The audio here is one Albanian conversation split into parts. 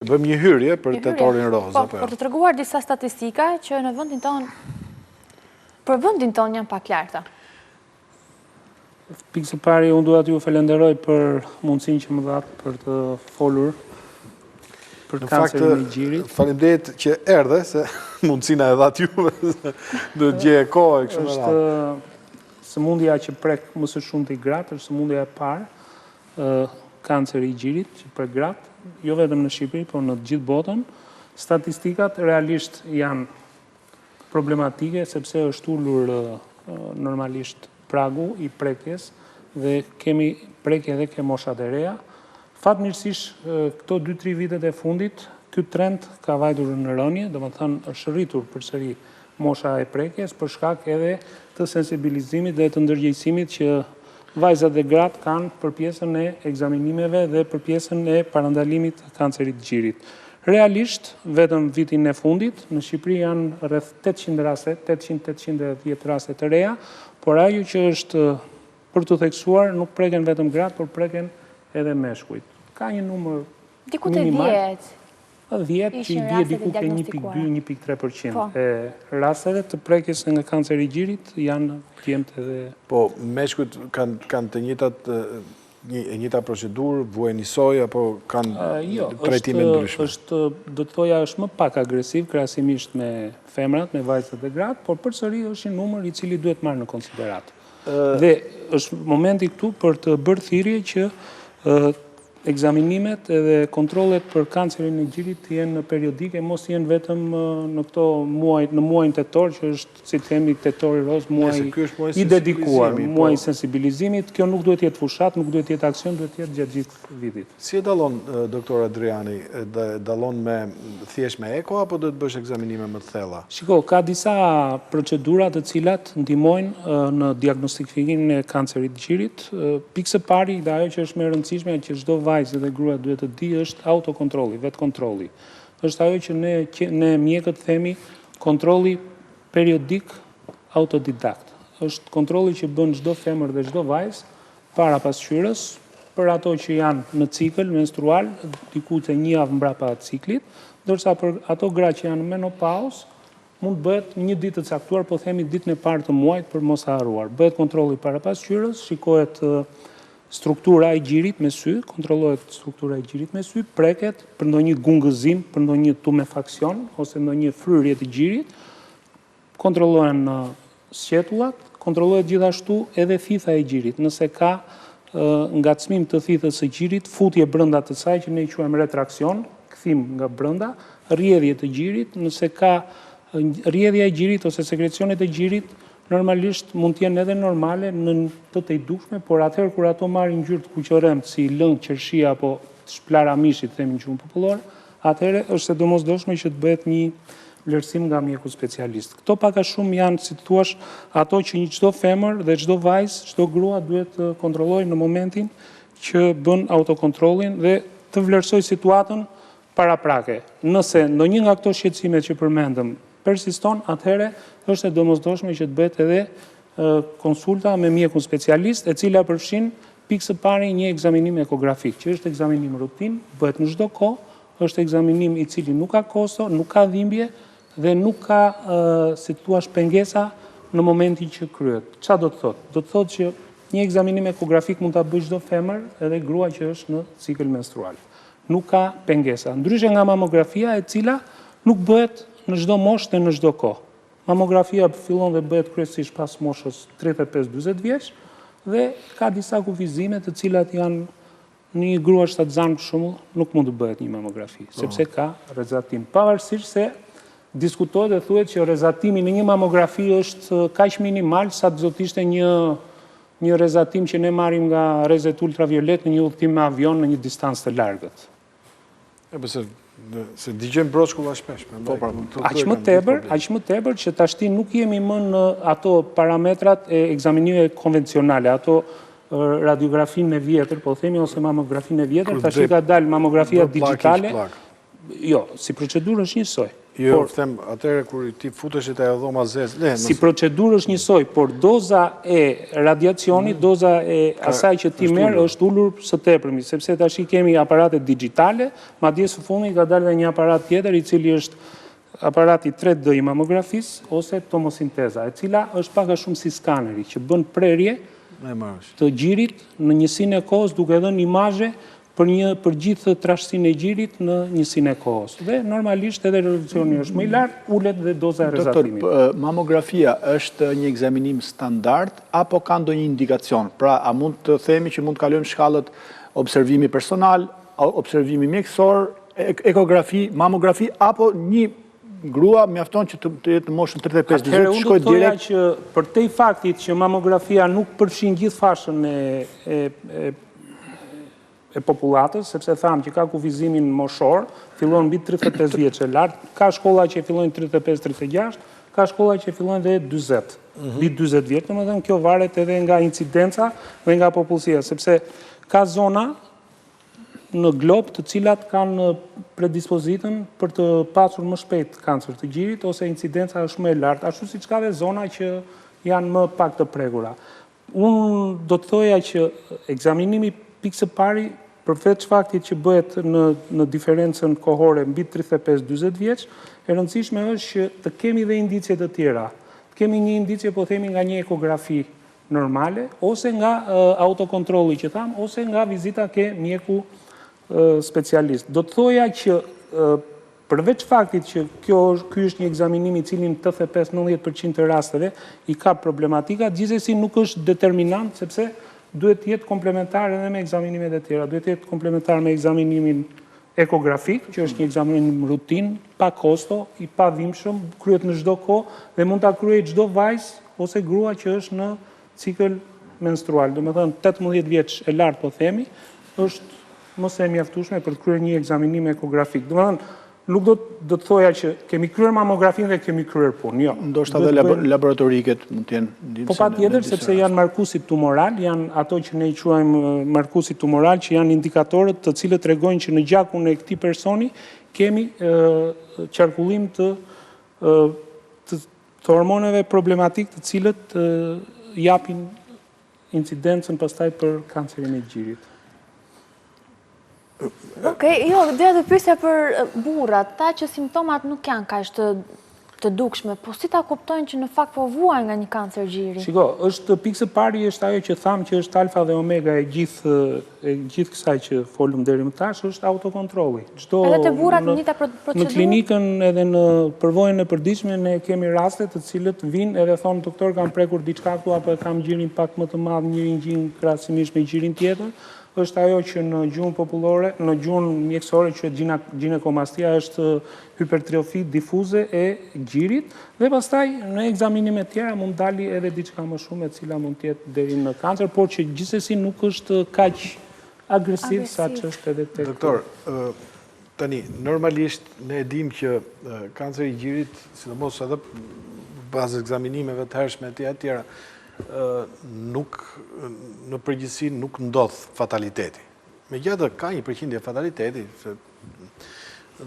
Bëjmë një hyrje për tetorin rozë, po, apo jo? Për të treguar disa statistika që në vendin tonë, për vendin tonë janë pak larta. Pikë së pari, unë dua t'ju falenderoj për mundësinë që më dhatë për të folur për kancerin e gjirit. Faleminderit që erdhe, se mundësinë e dhatë juve, do të gjeje kohë e kështu me radhë. Është sëmundja që prek më së shumti gratë, është sëmundja e parë, kanceri i gjirit që prek gratë, jo vetëm në Shqipëri, por në të gjithë botën. Statistikat realisht janë problematike sepse është ulur normalisht pragu i prekjes dhe kemi prekje edhe ke moshat e reja. Fatmirësisht këto 2-3 vitet e fundit ky trend ka vajtur në rënie, domethënë është rritur përsëri mosha e prekjes për shkak edhe të sensibilizimit dhe të ndërgjegjësimit që vajzat dhe gratë kanë për pjesën e ekzaminimeve dhe për pjesën e parandalimit të kancerit të gjirit. Realisht, vetëm vitin e fundit, në Shqipëri janë rreth 800 raste, 800-810 raste të reja, por ajo që është për t'u theksuar, nuk preken vetëm gratë, por preken edhe meshkujt. Ka një numër Diku te 10. 10 që i bie diku ke 1.2, 1.3% po. e rasteve të prekjes nga kanceri i gjirit janë djemtë edhe... Po, meshkujt kanë të njëjtat e njëjta procedurë, vuajnë njësoj apo kanë jo, trajtime ndryshme? Është, do të thoja, është më pak agresiv krahasimisht me femrat, me vajzat dhe gratë, por përsëri është një numër i cili duhet marrë në konsideratë. Dhe është momenti këtu për të bërë thirrje që Ekzaminimet edhe kontrollet për kancerin e gjirit të jenë periodike, mos jenë vetëm në këto muaj, në muajin tetor, që është, si të themi, tetori roz, muaj i dedikuar, po. muaj i sensibilizimit. Kjo nuk duhet të jetë fushatë, nuk duhet të jetë aksion, duhet të jetë gjatë gjithë vitit. Si e dallon doktor Adriani, e dallon me thjesht me eko apo duhet të bësh ekzaminime më të thella? Shiko, ka disa procedura të cilat ndihmojnë në diagnostikimin e kancerit të gjirit. Pikë së pari dhe ajo që është më e rëndësishme që çdo vajzë dhe grua duhet të dijë është autokontrolli, vetëkontrolli. Është ajo që ne ne mjekët themi kontrolli periodik autodidakt. Është kontrolli që bën çdo femër dhe çdo vajzë para pasqyrës, për ato që janë në cikël menstrual, diku te një javë mbrapa ciklit, ndërsa për ato gra që janë në menopauzë, mund të bëhet një ditë të caktuar, po themi ditën e parë të muajit për mos e harruar. Bëhet kontrolli para pasqyrës, shikohet struktura e gjirit me sy, kontrollohet struktura e gjirit me sy, preket për ndonjë gungëzim, për ndonjë tumefaksion ose ndonjë fryrje të gjirit, Kontrollohen sqetullat, kontrollohet gjithashtu edhe thitha e gjirit, nëse ka ngacmim të thithës së gjirit, futje brenda të saj që ne i quajmë retraksion, kthim nga brenda, rrjedhje të gjirit, nëse ka rrjedhja e gjirit ose sekrecionet e gjirit, normalisht mund të jenë edhe normale në të tejdukshme, por atëherë kur ato marrin ngjyrë të kuqërremtë si lëng qershie apo shplara mishi, themi në gjuhën popullore, atëherë është e domosdoshme që të bëhet një vlerësim nga mjeku specialist. Këto pak a shumë janë, si të thuash, ato që një çdo femër dhe çdo vajzë, çdo grua duhet të kontrollojë në momentin që bën autokontrollin dhe të vlerësojë situatën paraprake. Nëse ndonjë nga këto shqetësime që përmendëm persiston, atëherë është e domosdoshme që të bëhet edhe konsulta me mjekun specialist, e cila përfshin pikë së pari një ekzaminim ekografik, që është ekzaminim rutinë, bëhet në çdo kohë, është ekzaminim i cili nuk ka kosto, nuk ka dhimbje dhe nuk ka, si të thuash, pengesa në momentin që kryhet. Ça do të thotë? Do të thotë që një ekzaminim ekografik mund ta bëjë çdo femër edhe grua që është në cikël menstrual. Nuk ka pengesa. Ndryshe nga mamografia e cila nuk bëhet në çdo moshë dhe në çdo kohë. Mamografia fillon dhe bëhet kryesisht pas moshës 35-40 vjeç dhe ka disa kufizime të cilat janë në një grua shtatzanë për shembull nuk mund të bëhet një mamografi, po. sepse ka rrezatim. Pavarësisht se diskutohet dhe thuhet që rrezatimi në një mamografi është kaq minimal sa do të ishte një një rrezatim që ne marrim nga rrezet ultraviolet në një udhëtim me avion në një distancë të largët. E po se se dëgjojmë broçkulla shpesh, prandaj. Po, pra, aq më tepër, aq më tepër që tashti nuk jemi më në ato parametrat e ekzaminimeve konvencionale, ato radiografinë e vjetër, po themi ose mamografinë e vjetër, tashi ka dalë mamografia digjitale. Jo, si procedurë është njësoj. Jo, por, them, atëherë kur ti futeshe te ajo dhoma e zezë, le, Si procedurë është njësoj, por doza e radiacionit, mm. doza e asaj që ti merr është ulur së tepërmi, sepse tashi kemi aparate digjitale, madje së fundi ka dalë dhe një aparat tjetër i cili është aparati 3D i mamografisë ose tomosinteza, e cila është pak a shumë si skaneri që bën prerje të gjirit në njësinë e kohës duke dhënë imazhe për një për gjithë trashësinë e gjirit në njësinë e kohës. Dhe normalisht edhe rezolucioni është më i lartë, ulet dhe doza e rrezatimit. Doktor, mamografia është një ekzaminim standard apo ka ndonjë indikacion? Pra, a mund të themi që mund të kalojmë shkallët observimi personal, observimi mjekësor, ekografi, mamografi apo një grua mjafton që të jetë në moshën 35 40 të shkojë direkt. Atëherë unë do të thoja që përtej faktit që mamografia nuk përfshin gjithë fashën e e e e popullatës, sepse thamë që ka kufizimin moshor, fillon mbi 35 vjeç e lart, ka shkolla që fillojnë 35-36, ka shkolla që fillojnë dhe 40, mhm. mbi 40 vjeç, domethënë kjo varet edhe nga incidenca dhe nga popullsia, sepse ka zona në glob të cilat kanë predispozitën për të pasur më shpejt kancer të gjirit ose incidenca është më e lartë, ashtu siç ka dhe zona që janë më pak të prekura. Unë do të thoja që ekzaminimi pikë së pari përveç faktit që bëhet në në diferencën kohore mbi 35-40 vjeç, e rëndësishme është që të kemi dhe indicie të tjera. Të kemi një indicie po themi nga një ekografi normale, ose nga autokontrolli që thamë, ose nga vizita ke mjeku specialist. Do të thoja që përveç faktit që kjo është, ky është një ekzaminim i cili në 85-90% të rasteve i ka problematikat, gjithsesi nuk është determinant sepse duhet të jetë komplementar edhe me ekzaminimet e tjera, duhet të jetë komplementar me ekzaminimin ekografik, që është një ekzaminim rutinë, pa kosto, i padhimbshëm, kryhet në çdo kohë dhe mund ta kryejë çdo vajzë ose grua që është në cikël menstrual. Domethënë 18 vjeç e lart po themi, është më se e mjaftueshme për të kryer një ekzaminim ekografik. Domethënë nuk do do të thoja që kemi kryer mamografinë dhe kemi kryer punë, jo. Ndoshta edhe laboratoriket mund të jenë ndihmëse. Po patjetër sepse janë markuesit tumoral, janë ato që ne i quajmë markuesit tumoral që janë indikatorët të cilët tregojnë që në gjakun e këtij personi kemi qarkullim të të të hormoneve problematik të cilët japin incidencën pastaj për kancerin e gjirit. Okej, jo, doja të pyesja për burrat, tha që simptomat nuk janë kaq të të dukshme, po si ta kuptojnë që në fakt po vuajnë nga një kancer gjiri? Shiko, është pikë së pari është ajo që thamë që është alfa dhe omega e gjithë e gjithë kësaj që folëm deri më tash, është autokontrolli. Çdo Edhe te burrat e njëjta procedurë? Në klinikën edhe në përvojën e përditshme ne kemi raste të cilët vijnë edhe thonë doktor kam prekur diçka këtu apo e kam gjirin pak më të madh njërin gji krahasimisht me gjirin tjetër. Është ajo që në gjuhën popullore, në gjuhën mjekësore quhet gjinekomastia, është hipertrofi difuze e gjirit dhe pastaj në ekzaminime të tjera mund dali edhe diçka më shumë e cila mund të jetë deri në kancer, por që gjithsesi nuk është kaq agresiv sa ç'është edhe tek. Doktor, tani normalisht ne e dimë që kanceri i gjirit, sidomos edhe bazë ekzaminimeve të hershme etj etj, nuk në përgjithësi nuk ndodh fataliteti. Megjithatë ka një përqindje fataliteti, se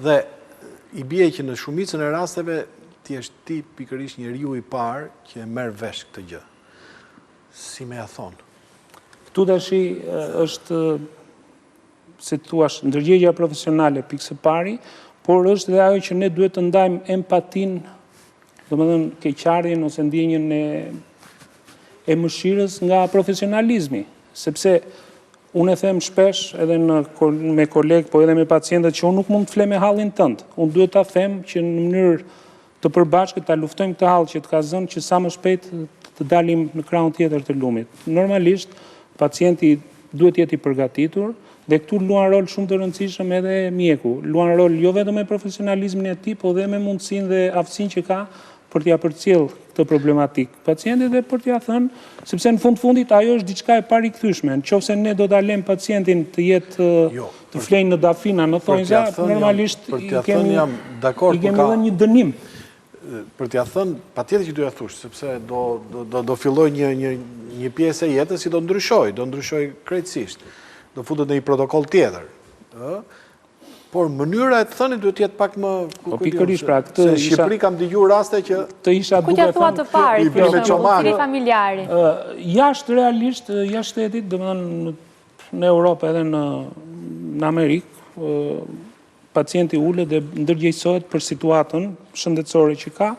dhe i bie që në shumicën e rasteve ti je ti pikërisht njeriu i parë që e merr vesh këtë gjë. Si me ia thonë? Këtu tashi është si të thuash, ndërgjegja profesionale pikë së pari, por është dhe ajo që ne duhet të ndajmë empatinë, domethënë keqardhjen ose ndjenjën e e mëshirës nga profesionalizmi, sepse unë e them shpesh edhe në me kolegë, po edhe me pacientët që unë nuk mund të fle me hallin tënd. Unë duhet ta them që në mënyrë të përbashkët ta luftojmë këtë hall që të ka zënë që sa më shpejt të dalim në krahun tjetër të lumit. Normalisht, pacienti duhet të jetë i përgatitur dhe këtu luan rol shumë të rëndësishëm edhe mjeku. Luan rol jo vetëm me profesionalizmin e tij, po dhe me mundësinë dhe aftësinë që ka për t'ia përcjellë këtë problematikë pacientit dhe për t'ia thënë, sepse në fund fundit ajo është diçka e parikthyeshme. Në qoftë se ne do ta lëmë pacientin të jetë jo, të flejë në dafina, në thonjza, normalisht i kemi i kemi dhënë një dënim. Për t'ia thënë, patjetër që do ia thush, sepse do do do fillojë një një një pjesë e jetës që do ndryshojë, do ndryshojë krejtësisht. Do futet në një protokoll tjetër, ë? Por mënyra e të thënit duhet të jetë pak më po pikërisht pra këtë se në Shqipëri kam dëgjuar raste që të isha duke thënë Kujt ia thua të parit, për shembull, cili familjari? Jashtë realisht, jashtë shtetit, domethënë në Europë edhe në në Amerikë, pacienti ulet dhe ndërgjegjësohet për situatën shëndetësore që ka,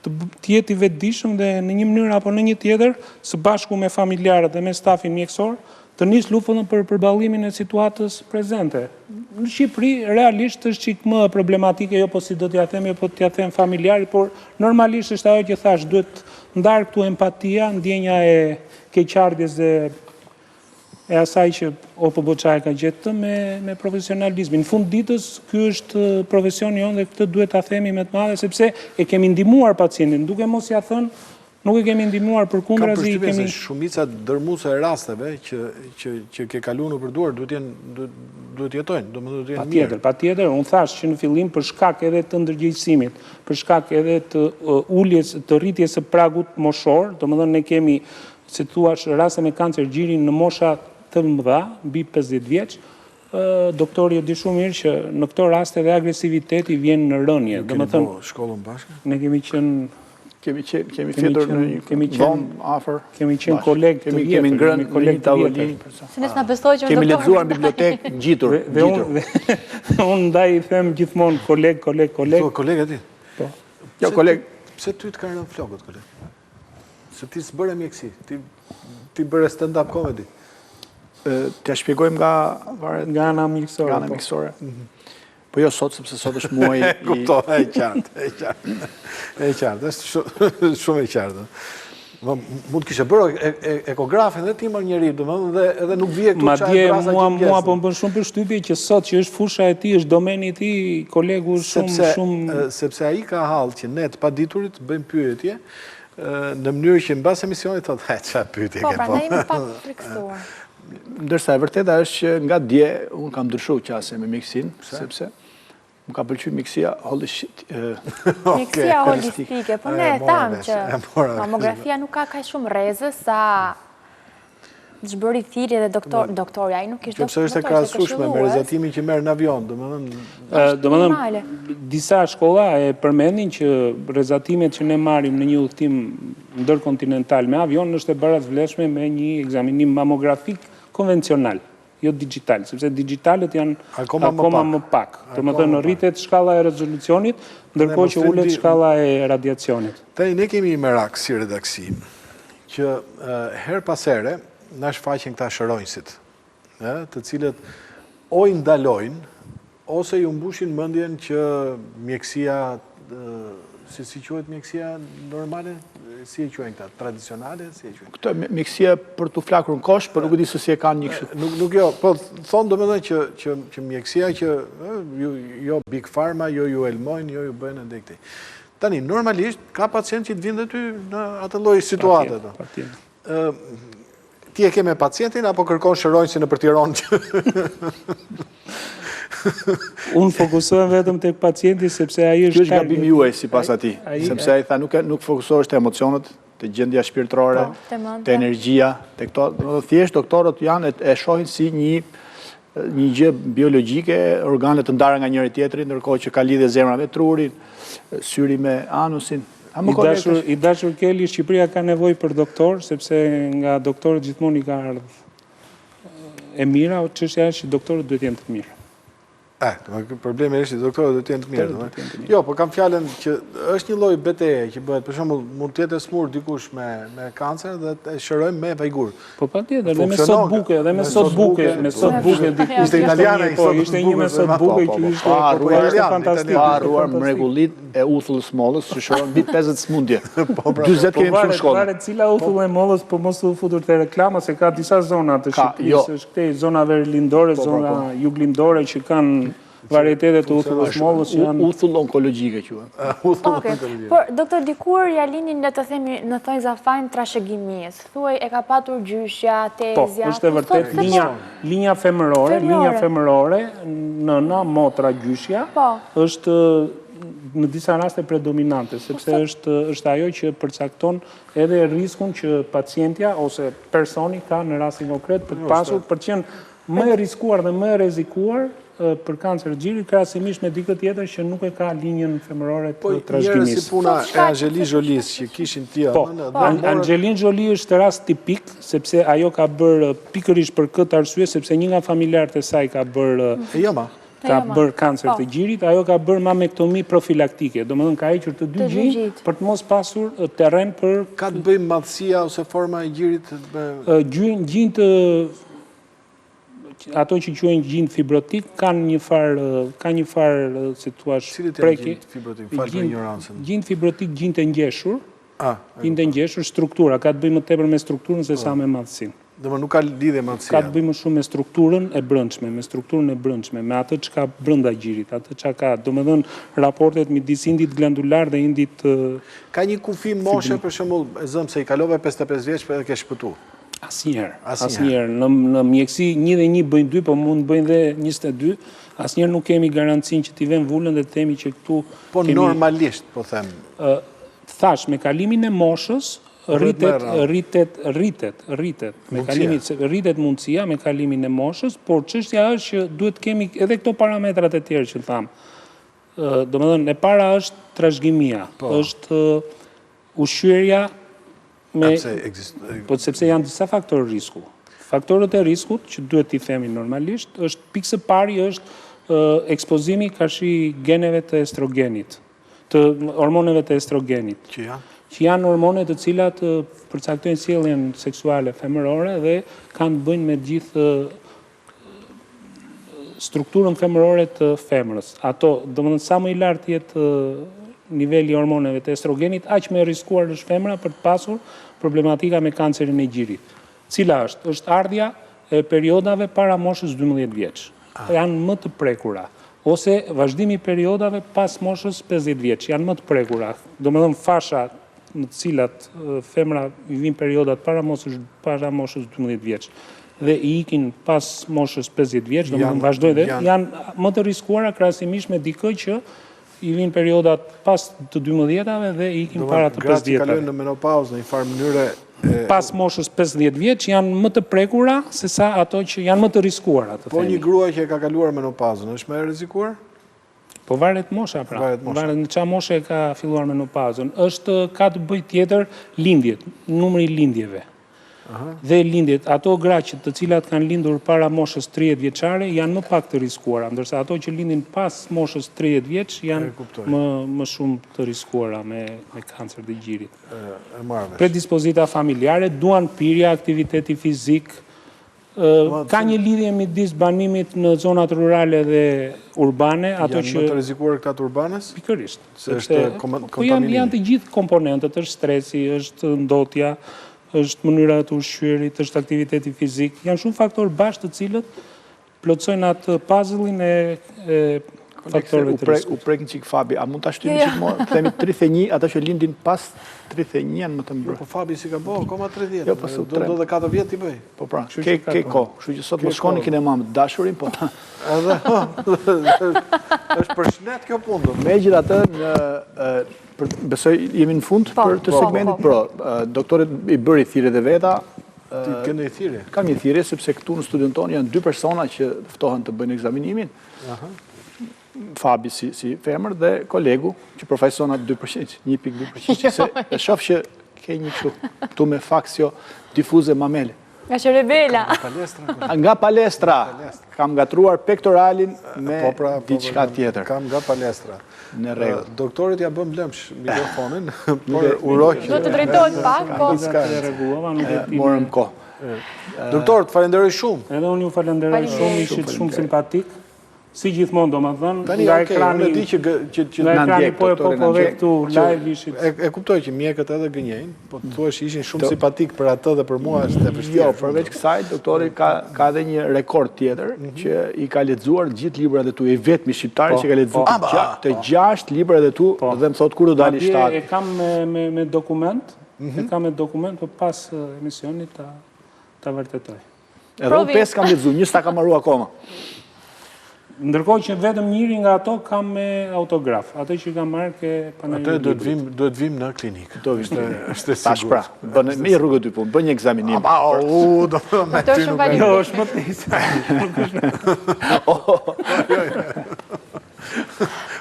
të, të jetë i vetëdijshëm dhe në një mënyrë apo në një tjetër, së bashku me familjarët dhe me stafin mjekësor, të nisë luftën për përballimin e situatës prezente. Në Shqipëri realisht është çik më problematike, jo po si do t'ia them, jo po t'ia them familjarit, por normalisht është ajo që thashë, duhet ndarë këtu empatia, ndjenja e keqardhjes dhe e asaj që o po bo ça e ka gjetë këtë me, me profesionalizmin. Në fund ditës, ky është profesioni jonë dhe këtë duhet ta themi me të madhe, sepse e kemi ndihmuar pacientin, duke mos ia thënë, nuk e kemi ndihmuar përkundrazi i kemi... Se shumica dërmuese e rasteve që, që, që ke kalu nëpër duar, duhet jenë, duhet, duhet jetojnë, domethënë duhet jenë mirë. Patjetër, patjetër, unë thashë që në fillim për shkak edhe të ndërgjegjësimit, për shkak edhe të uljes, të rritjes së pragut moshor, domethënë ne kemi si të thuash, raste me kancer gjiri në mosha të mëdha, mbi 50 vjeç, doktori e di shumë mirë që në këto raste dhe agresiviteti vjen në rënie. Ju keni bo shkollën bashkë? Ne kemi qenë kemi qenë kemi fjetur në një kemi qenë afër. Kemi qenë kolegë të vjetër, kemi ngrënë në një tavolinë. Se ne s'na besoj që është doktor. Kemi lexuar në bibliotekë ngjitur, ngjitur. Dhe unë ndaj i them gjithmonë koleg, koleg, koleg. Thua koleg aty? Po. Jo koleg. Pse ty të kanë rënë flokët koleg? Se ti s'bëre mjekësi, ti, ti bëre stand-up comedy. T'ia shpjegojmë nga varet nga ana mjekësore. Nga ana po. mjekësore. Mhm. Po jo sot, sepse sot është muaji i... Kuptova, e qartë, e qartë. E qartë, është shumë e qartë. Mund të kishe bërë e, e, ekografin dhe ti më njeri, domethënë, dhe edhe nuk vije këtu çaj brasa që Madje, mua po më bën shumë përshtypje që sot që është fusha e tij, është domeni i tij, kolegu shumë, shumë... Sepse ai ka hall që ne të paditurit bëjmë pyetje, në mënyrë që mbas emisionit thotë, he, ça pyetje po, ke po. Po, prandaj jemi pak frikësuar. Ndërsa e vërteta është që nga dje unë kam ndryshuar qasje me mjekësinë, sepse më ka pëlqyer mjekësia holistik. Mjekësia holistike, po ne e thamë që mamografia nuk ka kaq shumë rreze sa Ç'bëri thirrje dhe doktor, doktori, ai nuk ishte doktor, ishte është e krahasueshme me rrezatimin që merr në avion, domethënë domethënë disa shkolla e përmendin që rrezatimet që ne marrim në një udhëtim ndërkontinental me avion është e barasvlefshme me një ekzaminim mamografik konvencional, jo dixhital, sepse dixhitalët janë akoma më pak. Domethënë rritet shkalla e rezolucionit, ndërkohë që ulet shkalla e radiacionit. Tani ne kemi një merak si redaksi. Që herë pas here na shfaqen këta shëronjësit, ë, të cilët o i ndalojnë ose ju mbushin mendjen që mjekësia si si quhet mjekësia normale, si e quajnë këta, tradicionale, si e quajnë? Këtë mjekësia për t'u flakur në kosh, por nuk e di se si e kanë një kështu. Nuk nuk jo, po thonë domethënë që që që mjekësia që ju jo big pharma, jo ju helmojnë, jo ju bëjnë andej këtej. Tani, normalisht, ka pacient që të vinë dhe ty në atë lloj situate. Patjetër. Ti e ke me pacientin, apo kërkon shëronjësin nëpër Tiranë që... Unë fokusohem vetëm tek pacienti, sepse ai është... Ky është gabimi juaj, sipas atij, sepse ai tha nuk, nuk fokusohesh te emocionet, te gjendja shpirtërore, po, te energjia, te këto, domethënë thjesht doktorët janë e shohin si një një gjë biologjike, organe të ndara nga njëri tjetri, ndërkohë që ka lidhje zemra me trurin, syri me anusin. A më I dashur, i dashur Keli, Shqipëria ka nevojë për doktor, sepse nga doktorët gjithmonë i ka ardhur e mira, çështja është që doktorët duhet të jenë të mirë. Eh, domethënë problemi është që doktorët duhet të jenë të mirë, domethënë. Jo, po kam fjalën që është një lloj beteje që bëhet, për shembull, mund të jetë e sëmurë dikush me me kancer dhe e shërojmë me vajgur. Po patjetër, dhe me sodë buke, dhe me sodë buke, me sodë buke diku. Ishte italiane, po, ishte një me sodë po, buke po, që ishte po, po, ishte fantastik. Pa harruar mrekullitë e uthullës mollës që shëron mbi 50 sëmundje. Po, pra, 40 kemi mësuar në shkollë. Varet cila uthull e mollës, po mos u futur te reklama se ka disa zona të Shqipërisë, është këtej zona verilindore, zona juglindore që kanë varietete të uthullës mollës që janë... Uthull onkologjike quhen. Uthull onkologjike. Por, doktor, dikur ia linin, le të themi, në thonjëza fajin trashëgimisë. Thuaj, e ka patur gjyshja, po, tezja... Po, është e vërtetë, linja, linja femërore, linja femërore, nëna, motra, gjyshja, po. është në disa raste predominante, sepse po, është, është ajo që përcakton edhe riskun që pacientja ose personi ka në rastin konkret për të pasur, për të qenë. Më e riskuar dhe më e rrezikuar për kancer të gjirit krahasimisht me dikë tjetër që nuk e ka linjën femërore të po, trashëgimisë. Po njerëz si puna e Angelina Jolie që kishin ti po, Angelina Jolie është rast tipik sepse ajo ka bërë pikërisht për këtë arsye sepse një nga familjarët e saj ka bërë e jo ma ka bërë kancer po. të gjirit, ajo ka bërë mamektomi profilaktike, domethënë ka hequr të dy gjinjtë për të mos pasur terren për Ka të bëjë madhësia ose forma e gjirit me Gjinjtë ato që quhen gjinjtë fibrotik kanë një farë ka një farë si të thuash prekje. Cilët janë gjinjtë fibrotik? Fal për injorancën. Gjinjtë fibrotik gjinjtë e ngjeshur. Ah, gjinjtë e ngjeshur, struktura ka të bëjë më tepër me strukturën se sa po. me madhësinë. Domethënë nuk ka lidhje madhësia. Ka të bëjë më shumë me strukturën e brendshme, me strukturën e brendshme, me atë çka brenda gjirit, atë çka ka, domethënë raportet midis indit glandular dhe indit Ka një kufi moshe për shembull, e zëmë se i kalove 55 vjeç po edhe ke shpëtu. Asnjëherë. Asnjëherë. Në, në mjekësi një dhe një bëjnë dy, po mund të bëjnë dhe 22. Asnjëherë nuk kemi garancinë që t'i vëmë vulën dhe të themi që këtu Po kemi... normalisht, po them. Ë, thashë, me kalimin e moshës, rritet, rritet, rritet, rritet. Me kalimin, rritet mundësia me kalimin e moshës, por çështja është që duhet të kemi edhe këto parametrat e tjerë që thamë. Domethënë, e para është trashëgimia, po. është ushqyerja me... Po sepse janë disa faktorë risku. Faktorët e riskut, që duhet t'i themi normalisht, është pikë së pari është ekspozimi karshi geneve të estrogenit, të hormoneve të estrogenit. Që janë? Që janë hormone të cilat përcaktojnë sjelljen seksuale femërore dhe kanë të bëjnë me gjithë strukturën femërore të femrës. Ato, domethënë, sa më i lartë jetë niveli i hormoneve të estrogenit, aq më e riskuar është femra për të pasur problematika me kancerin e gjirit. Cila është? Është ardhja e periodave para moshës 12 vjeç. Ah. Janë më të prekura. Ose vazhdimi i periodave pas moshës 50 vjeç, janë më të prekura. Domethënë, fasha në të cilat femra i vijnë periodat para moshës para moshës 12 vjeç dhe i ikin pas moshës 50 vjeç, domethënë vazhdojnë dhe janë më të riskuara krahasimisht me dikë që i vijnë periodat pas të 12-tave dhe i ikin para të 50-tave. Gratë që kalojnë në menopauzë në një farë mënyre pas moshës 50 vjeç janë më të prekura se sa ato që janë më të riskuara, të po themi. Po një grua që e ka kaluar menopauzën, është më e rrezikuar? Po varet mosha pra. Varet mosha. Varet në ça moshe e ka filluar menopauzën. Është ka të bëjë tjetër lindjet, numri i lindjeve. Aha. Dhe lindjet, ato gra që të cilat kanë lindur para moshës 30 vjeçare janë më pak të riskuara, ndërsa ato që lindin pas moshës 30 vjeç janë më më shumë të riskuara me me kancer të gjirit. E marr vesh. Predispozita familjare, duhanpirja, aktiviteti fizik, Ka një lidhje midis banimit në zonat rurale dhe urbane, ato që... Janë më të rrezikuar këta të urbanes? Pikërisht. Se është po kontaminimi. Janë të gjithë komponentët, është stresi, është ndotja, është mënyra e të ushqyerit, është aktiviteti fizik. Janë shumë faktorë bashkë të cilët plotësojnë atë puzzle-in e faktorëve të riskut. U prek një çik Fabi, a mund ta shtyjmë një çik më, themi 31, ata që lindin pas 31 janë më të mbrojtur. Jo, po Fabi s'i ka bo, akoma 30. Jo, po do do dhe 4 vjet t'i bëj. Po pra, ke ke kohë, kështu që sot mos shkoni kinema me të dashurin, po. Edhe është për shnet kjo punë. Do. Megjithatë në për besoj jemi në fund po, për të po, segmentit, po, po. Doktorit i bëri thirrjet e veta, Ti ke një thirrje? Kam një thirrje sepse këtu në studion tonë janë dy persona që ftohen të bëjnë ekzaminimin. Aha. Fabi si, si femër dhe kolegu që përfaqëson atë 2%, 1.2%, se e shoh që ke një kështu, këtu me faksio difuze mamele. Nga qerebela. Nga palestra. Nga palestra. Kam ngatërruar pektoralin me po, pra, po, diçka po, tjetër. Kam nga palestra. Në rregull. Doktorit ia bëmë lëmsh mikrofonin, por uroj që... Do të drejtohet pak, po. Rregullova, nuk e di. Morëm kohë. Doktor, të falenderoj shumë. Edhe unë ju falenderoj shumë, ishit shumë simpatik. Si gjithmonë, domethënë, nga ekrani... Unë e di që, që, që nga ekrani po e po po dhe këtu live ishit... E, e kuptoj që mjekët edhe gënjejnë, po të thuash ishin shumë simpatik për atë dhe për mua është e vështirë. Jo, përveç kësaj, doktori ka, ka edhe një rekord tjetër, mhm. që i ka lexuar gjithë librat e tu, i vetmi shqiptar po, që ka lexuar po, të, të po. gjashtë librat e tu, po. dhe më thotë kur do dali shtatë. E kam me, me, me dokument, mhm. e kam me dokument, po pas emisionit ta, ta vërtetoj. Edhe unë pesë kam lexu, një s'ta kam marru akoma. Ndërkohë që vetëm njëri nga ato kam me autograf, atë që kam marrë ke panairi i librit. Atë duhet vim në klinikë. Do vim në klinikë. Është e sigurt. Tash pra, bën me rrugë dy punë, bën një ekzaminim. Ama u, do të me ty nuk Jo, është më tej. Nuk është.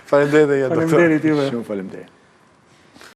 Faleminderit edhe një doktor. Faleminderit juve. Shumë faleminderit.